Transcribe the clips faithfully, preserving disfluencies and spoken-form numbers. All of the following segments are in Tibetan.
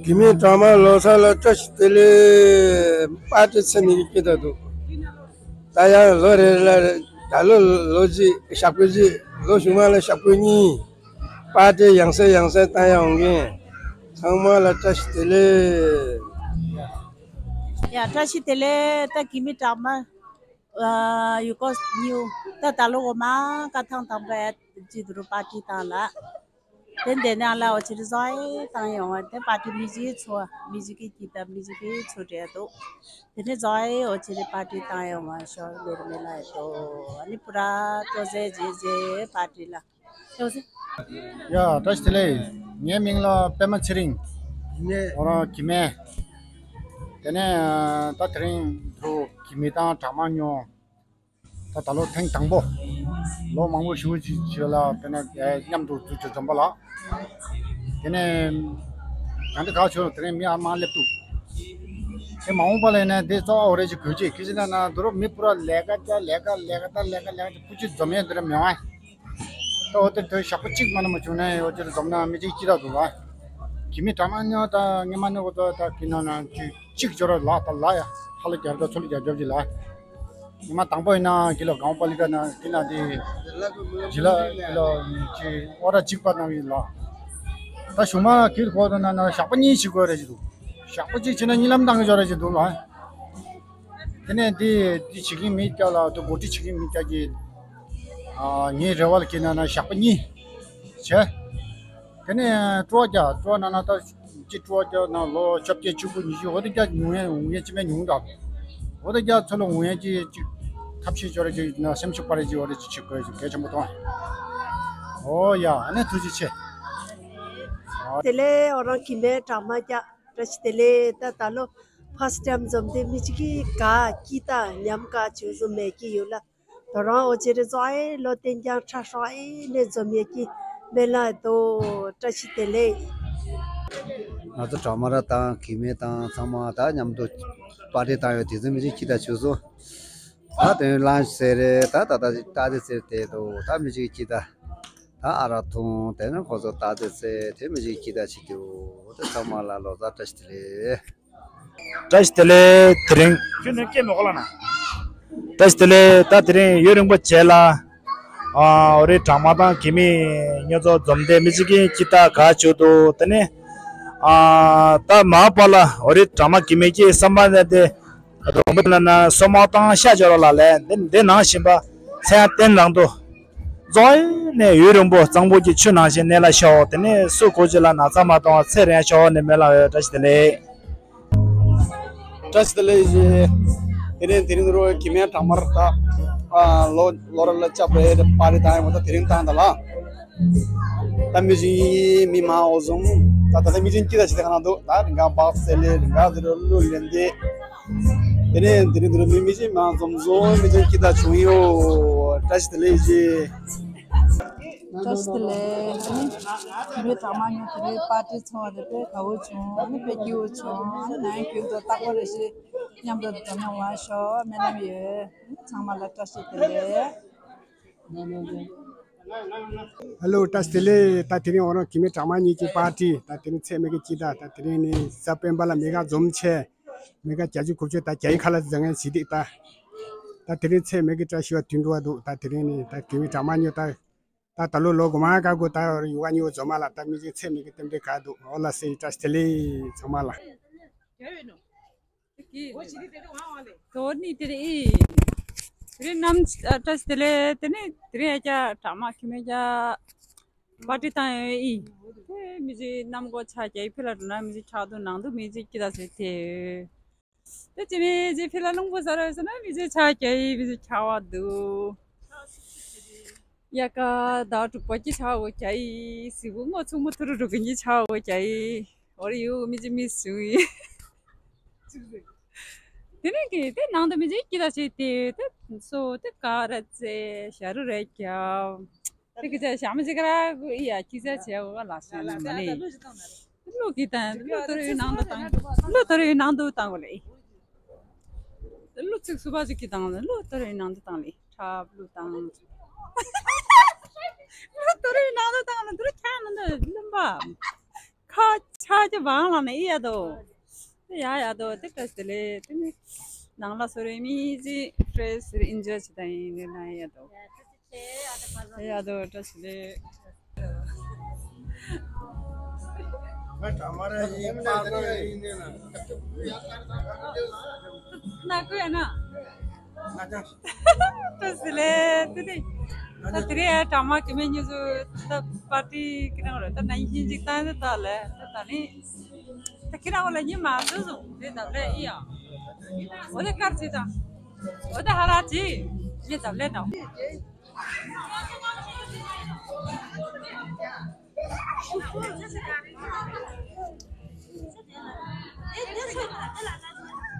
དགེ་མི་གྲངས་མང་ལོ་གསར་ལ་བཀྲ་ཤིས་བདེ་ལེགས། པར་ཏི་ཚེ་མི་གི་སྐྱིད་ད་འདུག་ད་ཡང་ལོ་རེ་ལ་ད་ལོ་ལོ་གཅིག་ཞག་པོ་གཅིག་ལོ་གཞུག་མ་ལ་ཞག་པོ་གཉིས། པར་ཏི་ཡང་སེ་ཡང་སེ་བཏང་ཡ་འོང་གི། ཚང་མ་ལ་བཀྲ་ཤིས་བདེ་ལེགས། ཡ་བཀྲ་ཤིས་བདེ་ལེགས། ད་དགེ་མི་གྲངས་མང་ཨ་ཡུལ་སྐོར་ཉིའུ་ད་ད་ལོ་འོ་མ་ཀ་ཐང་དང་པོ་ཨེ་ཅི་དུ་རུ་པར་ཏི་བཏང་ལ། དེ་འདས་ནས་ཨ་ལ་འོ་ཅི་རི་ཛོ་ཨེ་བཏང་ཡོང་བ་དེ་པར་ཏི་མི་གཅིག་གིས་ཚོ་མི་གཅིག་གིས་སྐྱིད་ད་མི་གཅིག་གིས་ཚོ་འདྲེ་དུ། དེ་ནས་ཛོ་ཨེ་འོ་ཅི་རི་པར་ཏི་བཏང་ཡོང་བ་ཤོར་ལེར་མེ་ལ་ཡོད་དོ། ཨ་ནི་པུ་ར་ཏོ་ཟེ་ཇེ་ཇེ་པར་ཏི་ལ། ཡ་བཀྲ་ཤིས་བདེ་ལེགས། ངའི་མིང་ལ་པད་མ་ཚེ་རིང་། ངས་ཁོ་རང་གི་མེ། དེ་ནས་ད་དེ་རིང་དུ་གི་མེ་དང་གྲངས་མང་ཉོ། ད་ད་ལོ་ཐེངས་དང་པོ། ལོ་མང་པོ་ཞིག་ཅིག་ཅིག་ལ་དཔེར་ན་མཉམ་དུ་འཛུལ་ཅིག་འཛོམས་པ་ལ། དེ་ནས་གང་དེ་ག་ཆོད་དེ་རིང་མི་ཨ་མ་སླེབས་འདུག་དེ་མ་འོངས་པ་ལ་ཡིན་ན་དེ་གཙོ་བོ་རེ་ཅིག་དགོས་ཅིག་གི་ཅི་ན་ན་དུ་རུ་མི་པུ་ར་ལས་ཀ་ཅ་ལས་ཀ་ལས་ཀ་ད་ལས་ཀ་ལས་ཀ་ཅ་ཕུ་ཅི་འཛོམས་ཡས་དེ་ར་མེད་བ། ད་འོ་དེ་དོན་ཞག་པོ་གཅིག་མ་ན་མ་བྱུང་ན་འོ་དེ་རུ་འཛོམས་ན་མི་གཅིག་སྐྱིད་ར་འདུག་ལ། གི་མི་གྲངས་མང་ཉོ་ད་ངེ་མ་ནི་འོ་ད་ད་གི་ན་ན་གཅིག་གཅིག་འབྱོར་ར་ལ་ད་ལ་ཡ་ཧ་ལ་རྒྱབ་ད་ཚུར་རྒྱབ་རྒྱབ་ཅིག་ལ། ཉི་མ་དང་པོ་ཡིན་ན་གི་ལོ་གང་པ་ལི་ཀ་ན་གི་ན་དེ་ཇི་ལ་གི་ལོ་ཅི་ཨོ་ར་གཅིག་པ་ན་ཡིན་ལ། ད་གཞུག་མ་གི་ཁོ་ད་ན་ན་ཞག་པ་གཉིས་ཞིག་དགོས་རེ་ཞིག་འདུག་ཞག་པ་གཅིག་བྱས་ན་གཉིད་ལམ་བཏང་གི་འཇོག་རེ་ཞིག་འདུག་ལ། དེ་ནས་འདི་འདི་བྱེད་ཀྱིན་མི་སྐྱ་ལ་དུ་འགོ་ཁྲིད་བྱེད་ཀྱིན་མི་སྐྱ་གི་ཨ་ངའི་རེ་བ་ལ་གི་ན་ན་ཞག་པ་གཉིས་བྱས། དེ་ནས་སྤྲོ་བ་རྒྱག་སྤྲོ་བ་ན་ན་ད། ཅི་སྤྲོ་བ་རྒྱག་ན་ལོ་བཅོ་བརྒྱད་བཅུ་དགུ་ཉི་ཤུ་འོ་དེ་རྒྱག་ཉུང་ཡས་འོང་ཡས་ཅི་མེད་ཉུང་དྲགས། འོ་དེ་རྒྱག་ཚོ་ལ་འོང་ཡས་ཅི་ཅི་ཐབས་ཤེས་ཅོ་རེ་ཅི་ན་སེམས་ཤུགས་སྤར་རེ་ཅི་འོ་རེ་ཅི་བྱེད་དགོས་ཅི་གལ་ཆེན་པོ་མཐོང་། འོ་ཡ་ཨ་ནེ་ཐུགས་རྗེ་ཆེ། དེ་ལས་འོ་རང་གི་མེད་གྲགས་མ་རྒྱག་བཀྲ་ཤིས་བདེ་ལེགས། ད་ད་ལོ་ཕར་སི་ཊེམ་འཛོམས་དེ་མི་གཅིག་གིས་ག་སྐྱིད་ད་ཉམས་དགའ་བྱོས་བཟོ་མེད་ཀྱི་ཡོད་ལ། དོ་རང་འོ་ཅེ་རེ་ཛོ་ཨེ་ལོ་བསྟན་རྐྱང་ཁྲ་ཧྲོ་ཨེ་ནས་འཛོམས་ཡས་ཀྱི་མེ་ལ་དོ། བཀྲ་ཤིས་བདེ་ལེགས། ང་ཚོ་གྲོགས་མ་ར་དང་གི་མེ་དང་ཚང་མ་ད་མཉམ་དུ་པར་ཏི་བཏང་ཡོད་དེ་ཚོ་མི་རིགས་ཁྱི་ད་ཆུ་སོ་ད་དོན་ལང་ཟེར་རེད། ད་ད་ད་ད་དེ་ཟེར་དེ་དོ་ད་མི་རིགས་ཁྱི་ད་ད་ཨ་ར་ཐུང་དེ་ནི་ཁོ་ཚོ་ད་དེ་ཟེར་དེ་མི་རིགས་ཁྱི་ད་ཆི་དེའོ་དེ་ཚང་མ་ལ་ལོ་ཙཱ་བཀྲ་ཤིས་བདེ་ལེགས། བཀྲ་ཤིས་བདེ་ལེགས། དེ་རིང་ཁྱོད་ནི་སྐད་མི་གོ་ལ་ན། བཀྲ་ཤིས་བདེ་ལེགས། ད་དེ་རིང་ཡུན་རིང་པོ་རྗེས་ལ་ཨ་འོ་རེ་གྲངས་མང་དང་གི་མེ་ཉོ་ཚོ་འཛོམས་ཏེ་མི་གཅིག་གིས་ཅི་ལྟ་ག་བྱུང་འདུག་དེ་ནི་ཨ་ད་མ་པ་ལ་འོ་རེ་གྲངས་མང་གི་མེ་ཀྱི་བསམ་པ་ནས་དེ་རོང་པ་ན་ན་སོ་མ་བཏང་ཤ་སྦྱོར་ལ་ལས་འདི་འདི་ནང་བཞིན་པ་ཚན་བསྟན་ནང་དུ་རྫོང་ནས་ཡུན་རིང་པོ་གཙང་པོ་གི་ཆུ་ནང་བཞིན་གནས་ལ་ཤོག་དེ་ནས་སུ་གོ་ཅི་ལ་ན་ཚ་མ་གཏོང་བ་ཚེ་རིང་ཤོག་ནས་མེ་ལ་འོས་བཀྲ་ཤིས་བདེ་ལེགས། བཀྲ་ཤིས་བདེ་ལེགས་ཞེས། དེ་རིང་དེ་རིང་རོ་གི་མེ་གྲངས་མར་ད་ཨ་ལོ་ལོ་ར་ལ་ཅབ་རེ་རེ་པ་རེ་ད་ཡང་མོ་ད་དེ་རིང་བཏང་ད་ལ། ད་མི་ཞིག་མི་མང་འོ་བཟུང་ད་ད་ད་མི་ཞིག་སྐྱིད་ད་ཞིག་ད་ག་ན་འདུག་ད་རིང་ག་བག་སེ་ལེ་རིང་ག་དེ་རུ་ལུ་ལེན་དེ། དེ་ནས་དེ་རིང་དེ་རུ་མི་མི་ཞིག་མང་འཛོམས་འཛོམས་མི་ཞིག་སྐྱིད་ད་བྱུང་ཡོད། བཀྲ་ཤིས་བདེ་ལེགས་ཞེས། བཀྲ་ཤིས་བདེ་ལེགས། ཨ་ནི་དེ་རིང་གྲངས་མང་ཉུང་དེ་རིང་པར་ཏི་ཚོགས་པ་དེ་དཔེ་དགའ་བོ་བྱུང་། ཨ་ནི་དཔེ་སྐྱིད་པོ་བྱུང་། ཨ་ནི་ནང་རྒྱུན་དུ་རྟག་པར་རེ་ཞིག་མཉམ་དུ་འཛོམས་ཡོང་བ་ཤོག་སྨོན་ལམ་ཡོད། ཨ་ནི་ཚང་མ་ལ་བཀྲ་ཤིས་བདེ་ལེགས། ཧེ་ལོ་བཀྲ་ཤིས་བདེ་ལེགས། ད་དེ་རིང་འོ་རང་གི་མེ་གྲངས་མང་ཉིད་ཀྱི་པར་ཏི་ད་དེ་རིང་ཚེས་མེད་ཀྱི་སྐྱིད་ད་ད་དེ་རིང་ནི་གཟའ་སྤེན་པ་ལ་མི་ག་འཛོམས་ཆེ། མི་ག་བརྒྱ་ཅུ་དགུ་བཅུ་ད་བརྒྱ་ཡི་ཁ་ལ་འཛམ་ངན་ཞི་སྟེགས་ད། ད་དེ་རིང་ཚེས་མེད་ཀྱི་བཀྲ་ཤིས་པ་དུས་འགྲོ་བ་འདུག་ད་དེ་རིང་ནི་ད་གི་མེ་གྲངས་མང་ཉོ་ད། ད་ད་ལོ་ལོ་གོ་མ་ཀ་གོ་ད་ཡུ་ག་ཉོ་འཛོམས་མ་ལ་ད་མི་ཅིག་ཚེ་མི་གི་རྟེན་འབྲེལ་ག་འདུག་འོ་ལ་སེ་བཀྲ་ཤིས་བདེ་ལེགས་ཚང་མ་ལ། དོ་ནི་དེ་རེད་ཨི། དེ་རིང་ནམ་བཀྲ་ཤིས་བདེ་ལེགས། དེ་ནི་དེ་རིང་ཨ་ཅག་གྲངས་མང་གི་མེ་ཅག་པར་ཏི་བཏང་ཡོད་ཨི། དེ་མི་ཅིག་གནམ་སྒོ་ཆ་རྒྱ་ཡི་ཕི་ལ་འགྲོ་ན་མི་ཅིག་ཆགས་འདུག་ནང་དུ་མི་ཅིག་སྐྱིད་ད་ཟེར་དེ། ད་ཅི་མེད་ཅི་ཕི་ལ་རླུང་བུ་ཟ་ར་ཟེར་ན་མི་ཅི་ཆ་རྒྱ་ཡི་མི་ཅི་ཆ་བ་འདུག་ཡ་ཀ་ཟླ་དྲུག་པ་ཀྱི་ཆ་བོ་རྒྱ་ཡི་སི་བུ་ངོ་ཚུགས་མོ་ཐུ་རུ་རུ་གི་ཉི་ཆ་བོ་རྒྱ་ཡི་འོ་རེ་ཡོ་མི་ཅི་མི་སུ་ཡི། དེ་ནས་གི་དེ་ནང་དུ་མི་ཅི་ཀི་ད་ཆེ་དེ་དེ་སོ་དེ་ཀ་ར་ཙེ་ཤ་རུ་རེ་རྒྱ། དེ་གི་ཚེ་ཞག་མི་ཅིག་ར་གུ་ཨི་ཡ་ཅི་ཚེ་ཚེ་འོ་ལ་ཤ་ན་མ་ནི། གླུ་གི་དང་གླུ་དོ་རེ་ནང་དུ་བཏང་། གླུ་དོ་རེ་ནང་དུ་བཏང་གོ་ལེ། གླུ་ཚིག་སུ་བ་ཅིག་གི་བཏང་ལེ། གླུ་དོ་རེ་ནང་དུ་བཏང་ལེ། ཁྲབ་གླུ་བཏང་། གླུ་དོ་རེ་ནང་དུ་བཏང་ལེ། དོ་རེ་ཁྱ་ནང་དུ་གླུ་འབའ། ཆ་ཆ་ཅི་བང་ལ་ནི་ཡ་དོ། དེ་ཡ་ཡ་དོ་དེ་བཀྲ་ཤིས་བདེ་ལེགས། དེ་ནི་ནང་ལ་སོ་རེ་མི་ཅི་ཕྲེ་སི་ཨིན་ཇོ་ཅི་ད་ཡིན་ནི་ན་ཡ་དོ། དེ་ཡ་དོ་བཀྲ་ཤིས་བདེ་ལེགས། ང་གྲ་མ་ར་ཡིན་པ་གོ་ཡིན་ནི་ན། ན་གོ་ཡ་ན། ང་ཅང་། བཀྲ་ཤིས་བདེ་ལེགས། དེ་དེ། ད་དེ་རེད། ཨ་གྲ་མ་གི་མེ་ཉི་ཟུ་ད་པར་ཏི་གི་ནང་རེད། ད་ན་ཡིན་ཅིག་ད་ནི་ད་ལེ་ད་ད་ནི། ད་ཁྱེད་རང་ལ་ཉི་མ་འདུག་སོང་། དེ་ད་ལེ་ཨི་ཡ། འོ་དེ་དཀར་ཅིག་ད། འོ་དེ་ཧ་ར་ཅིག་ཉི་ད་ལེ་ད།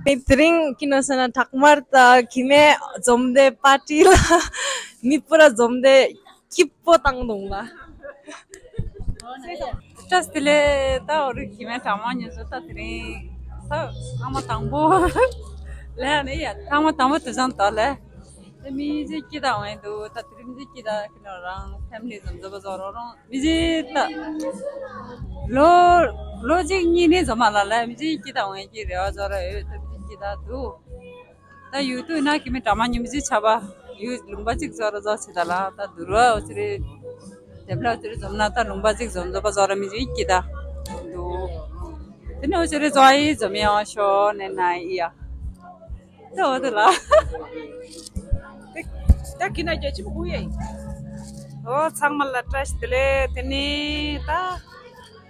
དེ་རིང་ཁྱི་ནོ་ས་ན་ཁྲག་དམར་དང་གི་མེ་འཛོམས་ཏེ་པར་ཏི་ལ་མི་སྤུ་ར་འཛོམས་ཏེ་སྐྱིད་པོ་བཏང་འདུག་ལ། བཀྲ་ཤིས་བདེ་ལེགས། ད་འོ་རིགས་གི་མེ་གྲ་མ་ཉོས་སོ། ད་དེ་རིང་ད་ཐེངས་མ་དང་པོ་ལས་ནི་ཡ་ཐེངས་མ་དང་པོ་དུ་བཟང་ད་ལས། དེ་མི་ཚེ་སྐྱིད་ད་འོང་འདུག་ད་དེ་རིང་མི་ཚེ་སྐྱིད་ད་ཁྱི་ནོ་རང་ཕེ་མི་ལི་འཛོམས་འཛོམས་པ་ཚོ་རོགས་རོགས། མི་ཚེ་ད་ལོ་ལོ་གཅིག་གཉིས་ནས་འཛོམས་མ་ལ་ལ་མི་ཚེ་སྐྱིད་ད་འོང་གི་རེ་བ་ཚོ་ར་ཡོད། ད་མི་ཚེ་སྐྱིད་ད་འདུག་ད་ཡུལ་དུ་ན་ཁྱི་མེ་གྲ་མ་ཉི་མི་ཚེ་ཆ་བ་ཡུལ་ལུང་པ་གཅིག་ཚོ་ར་ཚོ་ཚེ་ད་ལ་ད་དུར་བ་འོ་ཚེ་རེ་དེབ་ལ་འོ་ཚེ་རེ་འཛོམས་ན་ད་ལུང་པ་གཅིག་འཛོམས་འཛོམས་པ་ཚོ་ར་མི་ཚེ་སྐྱིད་ད་འདུག་དེ་ནས་འོ་ཚེ་རེ་ཚོ་ཨི་འཛོམས་ཡོང་ཤོ་ནས་ན་ཨི་ཡ། ད་འོ་དེ་ལ། ད་ཁྱི་ན་རྒྱ་ཆེན་པོ་གུ་ཡ་ཡིན། འོ་ཚང་མ་ལ་བཀྲ་ཤིས་བདེ་ལེགས། དེ་ནས་ད་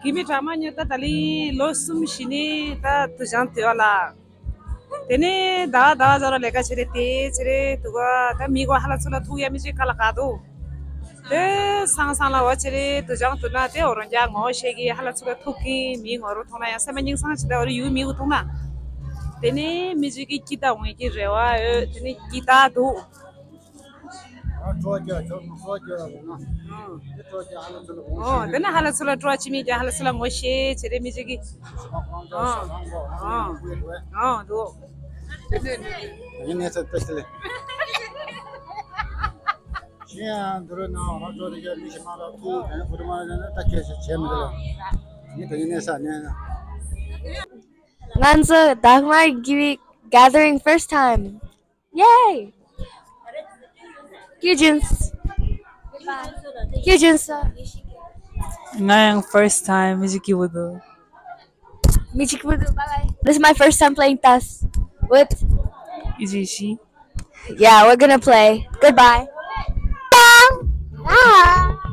གི་མེ་གྲ་མ་ཉོ་ད་ད་ལིང་ལོ་གསུམ་བཞི་ནས་ད་དུ་བྱང་དུ་ཡོད་ལ། དེ་ནས་ཟླ་བ་ཟླ་བ་ཟ་ར་ལས་ཀ་བྱེད་རེ་དེ་བྱེད་རེ་དུ་ག་ད་མི་གོ་ཧ་ལ་ཚུ་ལ་ཐུག་ཡ་མི་ཅིག་ཁ་ལ་ག་དུ། དེ་སང་སང་ལ་འོ་བྱེད་རེ་དུ་བྱང་དུ་ན་དེ་འོ་རང་རྒྱ་ངོ་ཤེས་གི་ཧ་ལ་ཚུ་ལ་ཐུག་གི་མི་ངོ་རུ་མཐོང་ན་ཡང་སེམས་པ་སྙིང་སང་ཞིག་ད་འོ་རེ་ཡུལ་མི་གུ་ཐུག་ན། དེ་ནས་མི་ཅིག་གི་སྐྱིད་ད་འོང་གི་རེ་བ་ཡོད། དེ་ནས་སྐྱིད་ད་དུ། ཨོ། དེ་ན་ཧ་ལ་ཚུ་ལ་སྤྲོ་བ་ཆི་མི་རྒྱ་ཧ་ལ་ཚུ་ལ་ངོ་ཤེས་བྱེད་རེ་མི་བྱེད་ཀི། ཨོ། ཨོ། འདུག་ཡིན་ནས་ཚ་ཏེ་སི་ལེ། ཤི་ཡང་འདི་རུ་ན་ཧ་ཅོ་རི་ག་མི་ཤི་མ་ར་ཐུ་ག་ཡང་ཁུ་རུ་མ་ར་ན་ད་ཁྱེད་ཤི་བྱེད་མི་འདུག་ལ། ཡིན་ད་ཡིན་ནས་ས་ནས་ན། ང་ཚོ་དག་མ་གི་བི་ག་དར་རིང་ཕར་སི་ཊི་ཊའིམ། Yay! Kujins. Kujins. ང་ཡང་first time མི་ཅིག་གི་བུ་དུ། མི་ཅིག་བུ་དུ། Bye bye. This is my first time playing tas with Ijishi. Yeah, we're gonna play. Goodbye. Bye.